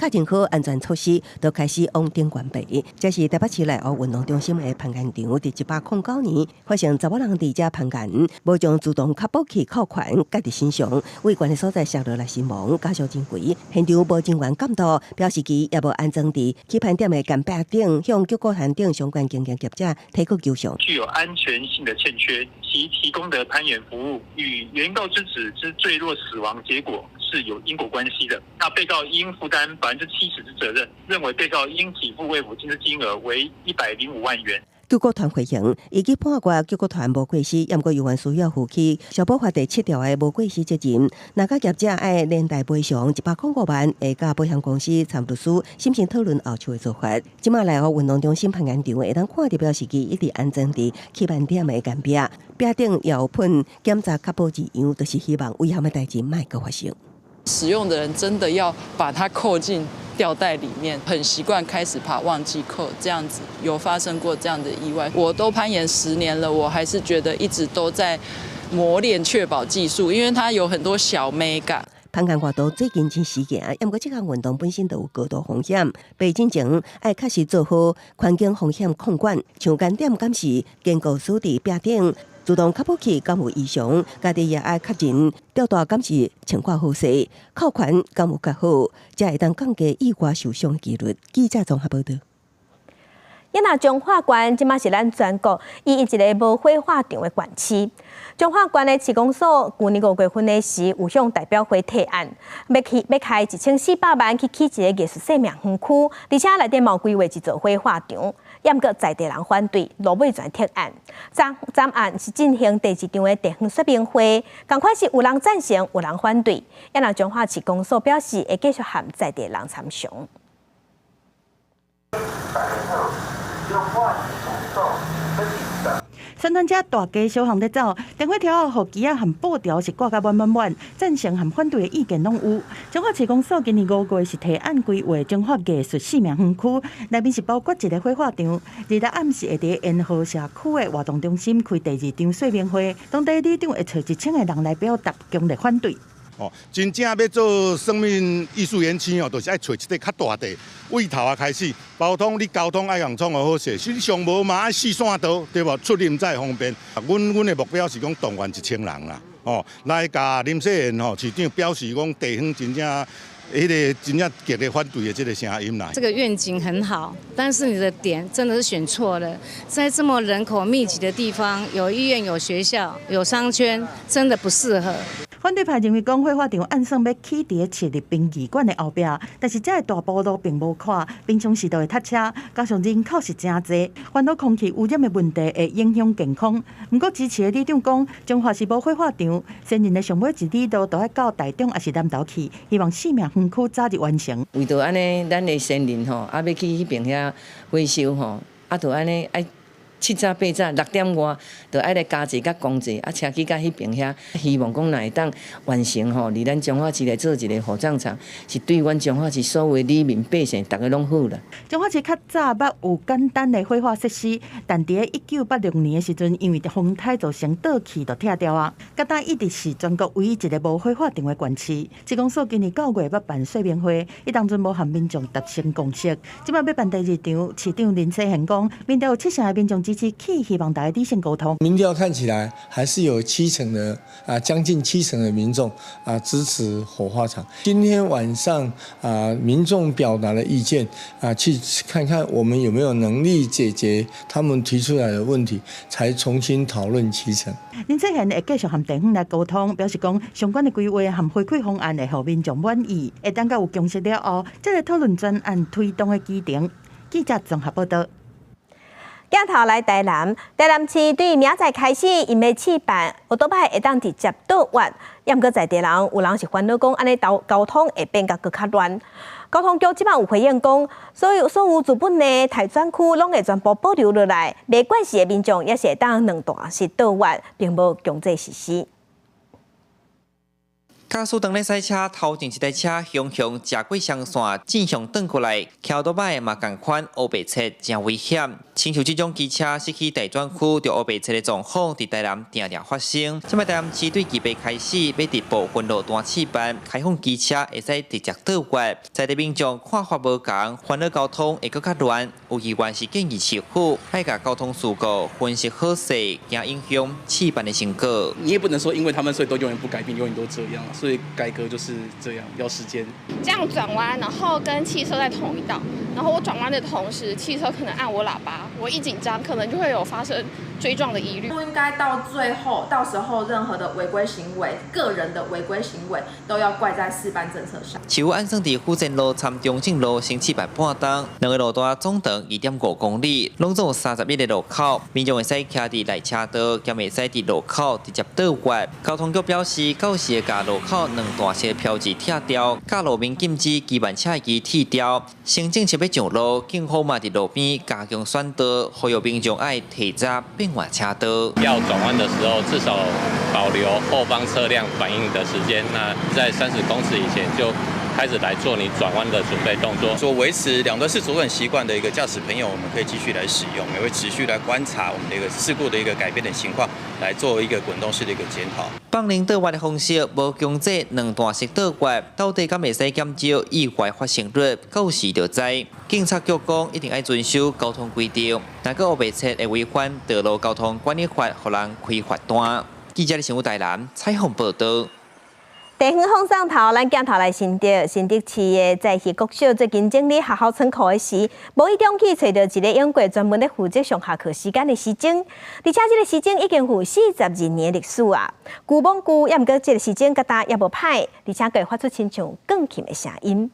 確認好安全措施，就開始往頂懸爬。這是台北市內湖運動中心的攀岩場，佇109年發生查某人佇遮攀岩，無將自動確保器扣環蓋佇身上，位懸的所在摔落來身亡，家屬真懸。現場無人員監督，表示其也無安裝佇起攀點的懸壁頂，向救國團等相關經營業者提告求償。具有安全性的欠缺，其提供的攀岩服務與原告之子之墜落死亡結果是有因果關係的。那被告應負擔70%之責任，認為被告應給付慰撫金之金額為105萬元。救國團回應，依據判決，救國團無過失，毋過猶原需要負起消保法第七條的無過失責任。若佮業者愛連帶賠償105萬，會佮保險公司參律師審慎討論後續的做法。這馬內湖運動中心攀岩場會當看著表示其一直安裝佇起攀點的懸壁，壁頂也有噴檢查確保字樣，就是希望危險的代誌莫閣發生。使用的人真的要把它扣進吊帶裡面，很習慣開始爬忘記扣，這樣子有發生過這樣的意外。我都攀岩10年了，我還是覺得一直都在磨練確保技術，因為它有很多小眉角。攀岩活動最近真時行，毋過這項運動本身就有高度風險，爬進前愛確實做好環境風險控管，像懸點敢是堅固鎖佇壁頂，自動確保器敢有異常，家己也愛確認吊帶敢是穿掛好勢，扣環敢有蓋好，才會當降低意外受傷的幾率。記者綜合報道。也若彰化縣這馬是咱全國唯一一个無火化場的縣市。彰化縣的市公所舊年5月份的時，有向代表會提案，欲去欲開1400萬去起一个藝術生命園區，而且內底嘛有規劃一座火化場，毋過在地人反對，落尾全撤案。昨昨暗是進行第二場的地方說明會，仝款是有人贊成，有人反對。也若彰化市公所表示，會繼續和在地人參詳。宣傳車大街小巷咧走，電火條予旗仔和布條是掛甲滿滿滿，贊成和反對的意見攏有。彰化市公所今年5月是提案規劃彰化藝術生命園區，內面是包括一个火化場。二日暗時會佇延河社區的活動中心開第二場說明會，當地里長會揣1000个人來表達強烈反對。哦，真正欲做生命藝術園區哦，就是愛揣一塊較大地，位頭仔開始，包通你交通愛共創予好勢，你上無嘛愛四線道，對無？出入才會方便。阮的目標是講動員1000人啦，哦，來共林世賢吼市長表示講地方真正彼个真正極力反對的這个聲音啦。這個願景很好，但是你的點真的是選錯了，在這麼人口密集的地方，有醫院、有學校、有商圈，真的不適合。反對派認為講火化場按算欲起佇咧市立殯儀館的後壁，但是這个大埔路並無寬，平常時都會塞車，加上人口是誠濟，煩惱空氣污染的問題會影響健康。毋過支持的里長講，彰化市無火化場，先人的上尾一里路都愛到台中抑是南投去，希望生命園區早日完成。為著按呢，咱的先人吼，啊欲去彼爿遐回收吼，啊著按呢愛。7早8早6點外，就愛來加坐佮公坐，啊車去到彼爿遐，希望講若會當完成吼，佇咱彰化市來做一个火葬場，是對阮彰化市所有的里民百姓，逐个攏好啦。彰化市較早捌有簡單的火化設施，但佇咧1986年的時陣，因為風颱造成倒去，就拆掉啊。佮今一直是全國唯一一个無火化場的縣市。市公所今年9月欲辦說明會，伊當陣無和民眾達成共識。這擺欲辦第二場，市長林世賢講，民調有7成的民眾支持起，希望大家理性溝通。民調看起來還是有7成的啊，將近7成的民眾啊支持火化場。今天晚上啊，民眾表達的意見啊，去看看我們有沒有能力解決他們提出來的問題，才重新討論期程。林世賢會繼續和地方來溝通，表示講相關的規劃和回饋方案會予民眾滿意。會等到有共識了後，再來討論專案推動的議程。記者綜合報導。鏡頭來台南，台南市對明仔載開始，𪜶欲試辦，歐多擺會當直接倒彎。猶毋過在地人有人是煩惱講，按呢交通會變甲閣較亂。交通局這擺有回應講，所有資本的待轉區攏會全部保留落來，袂慣勢的民眾也是會當兩段式倒彎，並無強制實施。駕駛當咧駛車，頭前一台車雄雄食過雙線，正向轉過來，騎歐多擺嘛仝款烏白切，誠危險。親像這種機車失去待轉區，就烏白切的狀況，佇台南定定發生。這擺台南市對預備開始，欲佇部分路段試辦，開放機車會使直接倒彎。在地民眾看法無仝，煩惱交通會閣較亂。有議員是建議市府愛共交通事故分析好勢，驚影響試辦的成果。你也不能說因為他們所以都永遠不改變，永遠都這樣。所以改革就是這樣，要時間。這樣轉彎，然後跟汽車在同一道，然後我轉彎的同時，汽車可能按我喇叭，我一緊張，可能就會有發生追撞的疑慮。不應該到最後，到時候任何的違規行為，個人的違規行為都要怪在四班政策上。市府按算佇府前路參中正路先試辦半冬，兩个路段總長2.5公里，攏總有31个路口，民眾會使徛佇內車道，兼會使佇路口直接倒彎。交通局表示，到時會共路口兩段式標誌拆掉，佮路面禁止機慢車機剃掉。新政策欲上路，警方嘛佇路邊加強宣導，呼籲民眾愛提早變換車道。要轉彎的時候，至少保留後方車輛反應的時間。那在30公尺以前就開始來做你轉彎的準備動作。說維持兩段式左轉習慣的一個駕駛朋友，我們可以繼續來使用，也會持續來觀察我們的一個事故的一個改變的情況，來做一個滾動式的一個檢討。放任倒彎的方式，無強制兩段式倒彎，到底敢會使減少意外發生率？到時就知。警察局講，一定愛遵守交通規定，若閣烏白切會違反道路交通管理法，予人開罰單。記者新聞台南採訪報道。地方放送頭，咱鏡頭來新竹，新竹市的在戲國小最近整理學校倉庫的時，無意中去揣著一个英國專門咧負責上下課時間的時鐘，而且這个時鐘已經有42年歷史啊。舊罔舊，猶毋過這个時鐘佮今猶無歹，而且閣會發出親像鋼琴的聲音。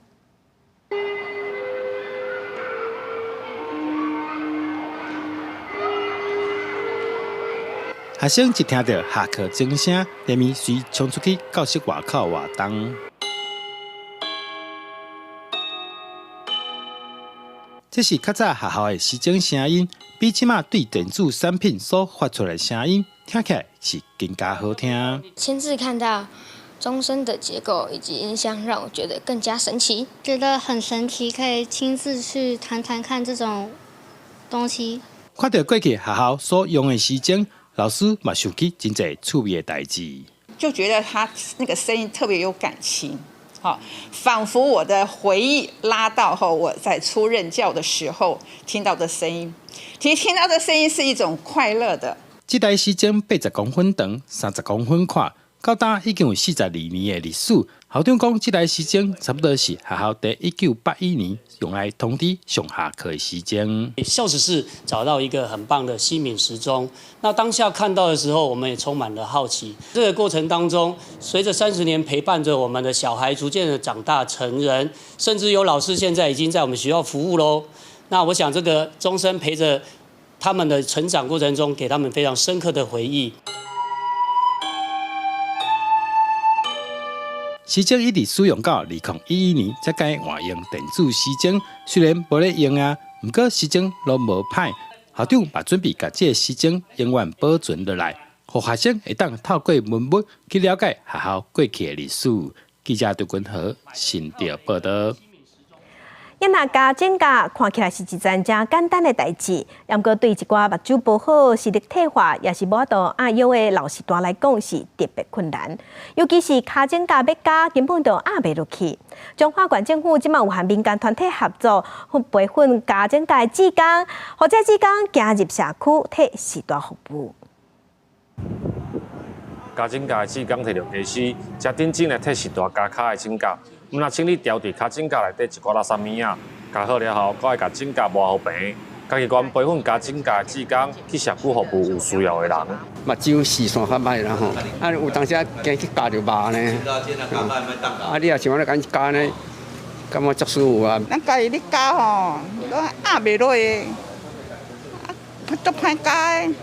學生一聽著下課鐘聲，連咪隨衝出去教室外口活動。這是較早學校的時鐘聲音，比這馬對電子產品所發出來的聲音聽起來是更加好聽。親自看到鐘聲的結構以及音箱，讓我覺得更加神奇。覺得很神奇，可以親自去彈彈看這種東西。看著過去學校所用的時鐘，老師嘛想起真濟趣味的代誌，就覺得他那個聲音特別有感情，好，仿佛我的回憶拉到後我在初任教的時候聽到的聲音，其實聽到的聲音是一種快樂的。這台時鐘80公分長，30公分寬，到今已經有42年的歷史。校長講，這台時鐘差不多是學校佇1981年用來通知上下課的時鐘。校史室找到一個很棒的西敏時鐘，那當下看到的時候，我們也充滿了好奇。這個過程當中，隨着30年陪伴着我們的小孩逐漸的長大成人，甚至有老師現在已經在我們學校服務嘍。那我想，這個鐘聲陪着他們的成長過程中，給他們非常深刻的回憶。時鐘一直使用到2011年，才改換用電子時鐘。雖然無咧用啊，毋過時鐘攏無歹。校長嘛準備共這个時鐘永遠保存落來，予學生會當透過文物去了解學校過去的歷史。記者張君和新竹報導。咱若加指甲看起來是一件誠簡單的代誌，毋過對一寡目睭無好、視力退化，抑是無法度壓腰的老序大來講是特別困難。尤其是跤指甲欲加，根本就壓袂落去。彰化縣政府這馬有和民間團體合作，培訓加指甲的志工，予這志工行入社區，替序大服務。加指甲的志工提著家私，誠認真來替序大加跤的指甲。毋若清理牢佇跤指甲內底一寡垃圾物仔，加好了後，閣愛共指甲磨予平。嘉義縣培訓加指甲的志工去社區服務有需要的人。目睭視線較歹啦吼，啊有當時啊驚去咬著肉呢。啊你若像按呢共咬呢，感覺足舒服啊。咱家己咧咬吼，攏壓袂落的，啊，足歹咬的。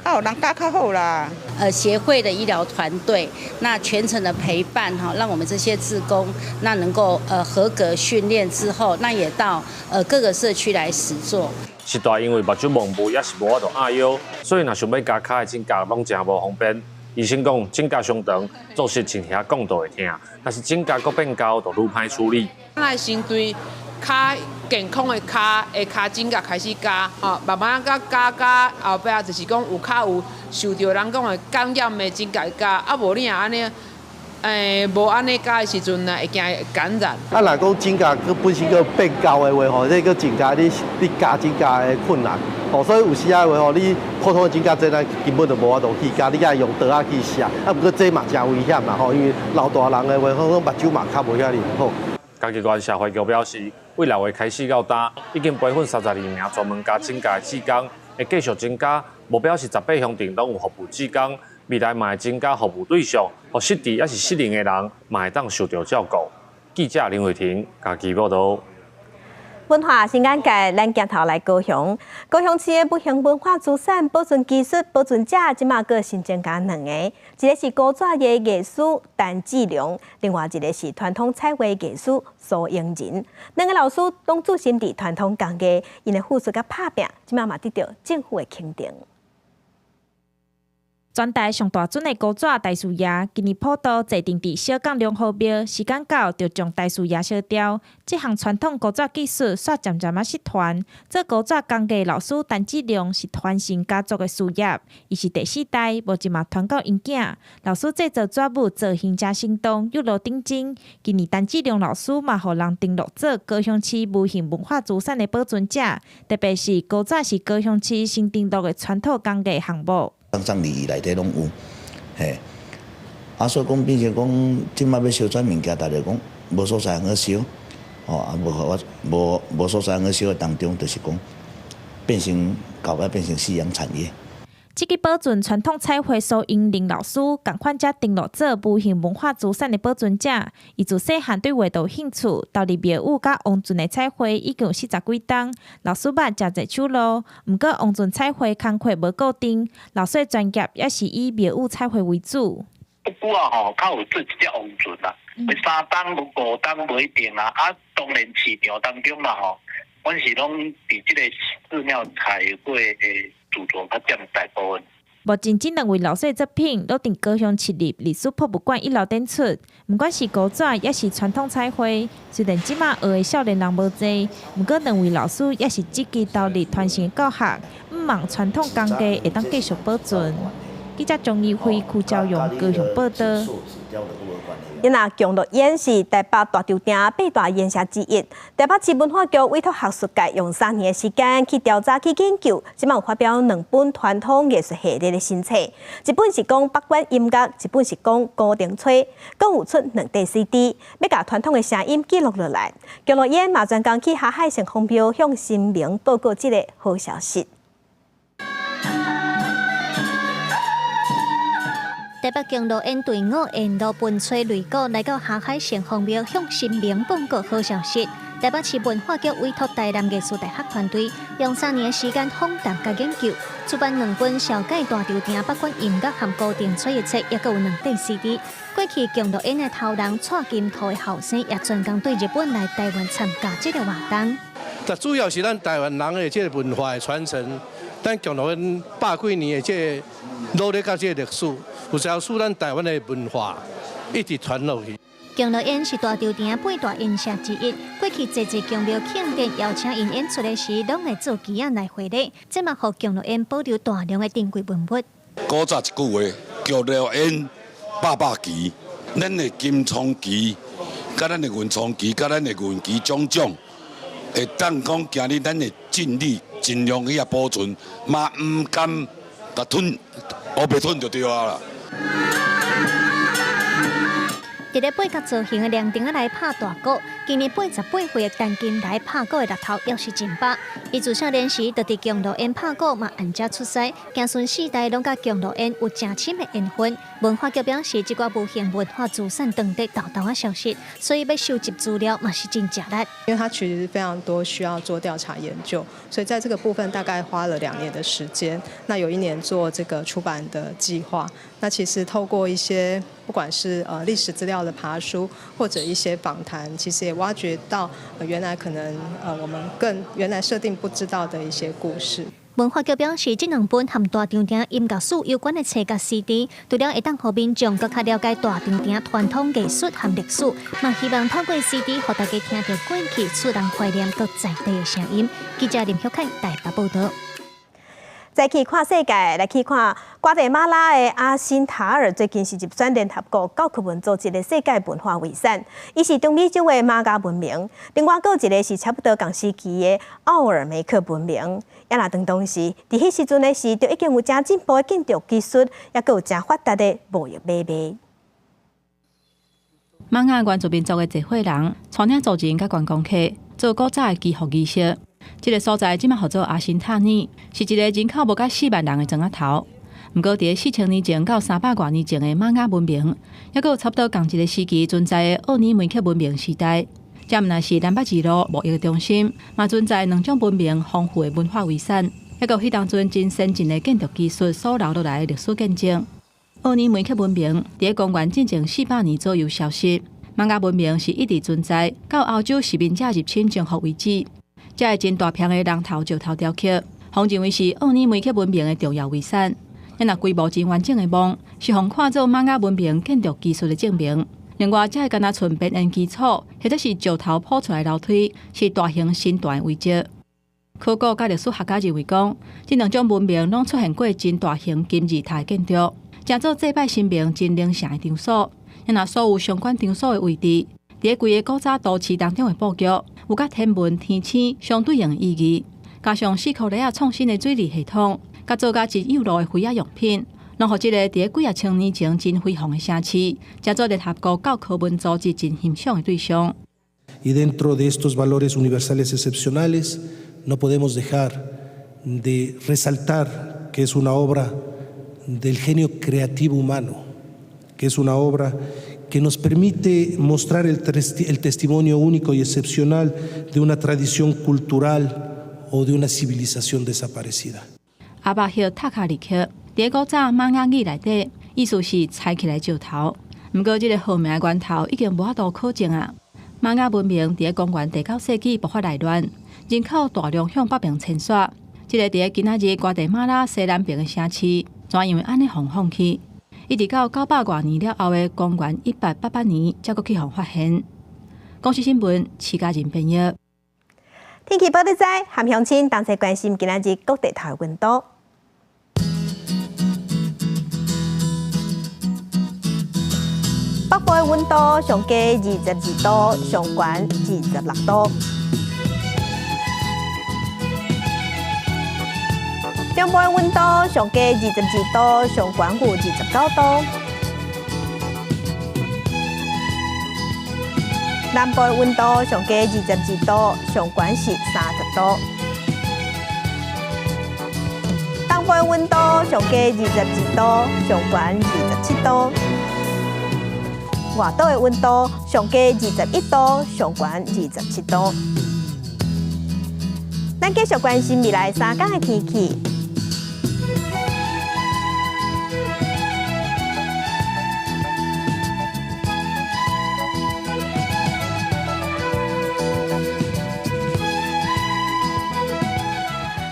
啊，有人咬較好啦。協會的醫療團隊，那全程的陪伴哈，讓我們這些志工那能夠合格訓練之後，那也到各個社區來實作。序大因為目睭模糊，抑是無法度壓腰，所以若想欲加跤的指甲攏誠無方便。醫生講，指甲傷長，做實親遐講都會疼，若是指甲閣變厚，就愈歹處理。咱先對跤健康的跤的跤指甲開始加，吼，慢慢佮加加後壁就是講有較有受著人講的感染的指甲加，啊無你若按呢，無按呢加的時陣呢，會驚感染。啊，若講指甲閣本身閣變厚的話吼，這閣增加你加指甲的困難。哦，所以有時仔話吼，你普通的指甲剪仔根本就無法度去加，你愛用刀仔去削。啊，毋過這嘛誠危險啦吼，因為老大人的話，可能目睭嘛較無遐爾好。嘉義縣社會局表示，對6月開始到今，已經培訓32名專門加指甲的志工，會繼續增加，目標是18鄉鎮攏有服務志工，未來嘛會增加服務對象，予失智抑是失能的人嘛會當受著照顧。記者林慧婷嘉義報導。文化新眼界，咱鏡頭來高雄。高雄市的無形文化資產保存技術保存者，這馬閣新增加兩个，一个是古紙的藝師陳志良，另外一个是傳統彩畫藝師蘇英仁。兩个老師攏專心佇傳統工藝，𪜶的付出佮拍拚，這馬嘛得著政府的肯定。全台上大尊的古紙大師爺，今年普渡坐鎮佇小港龍虎廟，時間到就將大師爺燒掉。這項傳統古紙技術煞漸漸仔失傳。做古紙工藝老師陳志良是傳承家族的事業，伊是第四代，目前嘛傳到𪜶囝。老師製作紙母造型誠生動，又落頂真。今年陳志良老師嘛予人登錄做高雄市無形文化資產的保存者，特別是古紙是高雄市新登錄的傳統工藝項目。藏禮儀內底攏有，嘿，啊，所以講變成講，這馬欲燒這物件，大家講無所在通好燒，吼，啊，無我無無所在通好燒的當中，就是講變成後擺變成夕陽產業。這个保存傳統彩繪蘇英林老師，仝款才登錄做無形文化資產的保存者。伊自細漢對畫就有興趣，投入廟宇佮王船的彩繪已經有四十幾冬。老師捌誠濟手路，毋過王船彩繪工課無固定，老師的專業也是以廟宇彩繪為主。不久啊吼，較有做一隻王船啦，3冬五冬無一定啦。啊，當然市場當中啦吼，阮是攏佇這個寺廟彩繪的著作較佔大部分。目前這兩位老師的作品，攏佇高雄市立歷史博物館一樓展出。毋管是古紙，抑是傳統彩繪，雖然這馬學的少年人無濟，毋過兩位老師也是積極投入傳承教學，向望傳統工藝會當繼續保存。記者鍾義輝、邱昭勇高雄報道。因那共樂宴是台北大稻埕八大宴席之一。台北市文化局委託學術界用3年的時間去調查、去研究，這馬有發表兩本傳統藝術系列的新冊，一本是講北管音樂，一本是講古燈吹，閣有出兩塊 CD，欲共傳統的聲音記錄落來。共樂宴嘛專工去霞海城隍廟向神明報告這个好消息。台北共樂宴隊伍沿路奔吹擂鼓，來到霞海城隍廟向神明報告好消息。台北市文化局委託台南藝術大學團隊，用3年的時間訪談佮研究，出版兩本紹介大稻埕北管音樂和古燈吹的冊，抑閣有兩塊 CD。過去共樂宴的頭人蔡金濤的後生，也專工對日本來台灣參加這个活動。但主要是咱台灣人的這个文化的傳承，咱共樂宴百幾年的這个努力佮這个歷史，有才使咱台灣的文化一直傳落去。共樂宴是大稻埕八大宴席之一，過去濟濟宮廟慶典邀請𪜶演出的時，攏會做旗仔來回禮，這嘛予共樂宴保留大量的珍貴文物。古早一句話，共樂宴百百旗，咱的金創旗、佮咱的銀創旗、佮咱的銀旗種種，會當講今日咱會盡力盡量去遐保存，嘛毋甘共吞，烏白吞就對啊啦。佇咧八角造型的涼亭仔來拍大鼓，今年88歲的陳金來拍鼓的力頭猶是真飽。伊自少年時就佇共樂宴拍鼓，嘛按遮出師，子孫四代攏佮共樂宴有誠深的緣分。文化局表示，這寡無形文化資產當地沓沓仔消失，所以欲收集資料嘛是真食力。因為它其實非常多需要做調查研究，所以在這個部分大概花了2年的時間。那有一年做這個出版的計劃。那其實透過一些不管是歷史資料的爬梳，或者一些訪談，其實也挖掘到原來可能我們更原來設定不知道的一些故事。文化局表示，這兩本和大稻埕音樂史有關的冊佮 CD，除了會當予民眾閣較了解大稻埕傳統藝術和歷史，嘛希望透過 CD，予大家聽著過去使人懷念閣在地的聲音。記者林旭凱台北報導。再去看世界，來去看瓜地馬拉的阿辛塔爾，最近是入選聯合國教科文組織的世界文化遺產。伊是中美洲的瑪雅文明，另外閣有一个是差不多仝時期的奧爾梅克文明。也若當當時，佇彼時陣的時，就已經有誠進步的建築技術，抑閣有誠發達的貿易買賣。瑪雅原住民族的濟歲人，帶領族人佮觀光客做古早的祈福儀式。這个所在這馬號做阿辛塔爾，是一个人口無到4萬人的庄仔頭。毋過，佇咧4000年前到300外年前的瑪雅文明，抑閣有差不多仝一个時期存在的奧爾梅克文明時代，這毋但是南北二路貿易的中心，嘛存在兩種文明豐富的文化遺產，抑閣有彼當陣真先進的建築技術所留落來的歷史見證。奧爾梅克文明佇咧公元進前400年左右消失，瑪雅文明是一直存在到歐洲殖民者入侵征服為止。這个真大片的人頭石頭雕刻，予認為是奧爾梅克文明的重要遺產。這若規模真完整的墓，是予看做瑪雅文明建築技術的證明。另外，這个敢若賰邊緣基礎，或者是石頭鋪出來樓梯，是大型神壇的遺跡。考古佮歷史學家認為講，這兩種文明攏出現過真大型金字塔的建築，成做祭拜神明真靈聖的場所。若所有相關場所的位置，佇咧規个古早都市當中的布局，有佮天文天星相對應的意義，加上四箍犁仔創新的水利系統，佮做甲真幼路的飛仔用品，攏予這个佇咧幾仔千年前真輝煌的城市，成做聯合國教科文組織真欣賞的對象。 Y dentro de estos valores universales excepcionales, no podemos dejar de resaltar que es una obra del genio creativo humano, que es una obra que nos permite mostrar el testimonio único y excepcional de una tradición cultural o de una civilización desaparecida。阿巴赫塔卡里克，佇古早瑪雅語內底，意思是拆起來石頭。毋過，這个號名源頭已經無法度考證啊。瑪雅文明佇咧公元第九世紀爆發內亂，人口大量向北邊遷徙。這个佇咧今仔日瓜地馬拉西南邊的城市，怎因為按呢予放棄？一直到900外年了後的公元1888年，才閣去予發現。公視新聞，徐家仁編譯。天氣報你知，含鄉親同齊關心今仔日各地頭的溫度。部的溫度上低22度，上懸26度。中部的溫度上低22度，上懸有29度。南部的溫度上低22度，上懸是30度。東部的溫度上低22度，上懸27度。外島的溫度上低21度，上懸27度。咱繼續關心未來3天的天氣。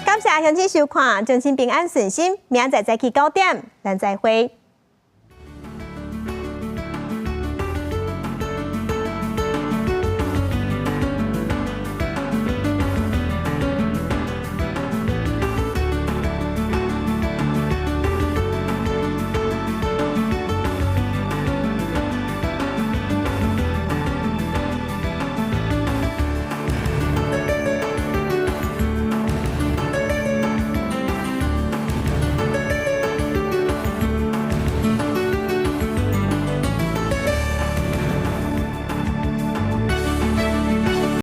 感謝鄉親收看，終身平安順心，明仔載早起9點，咱再會。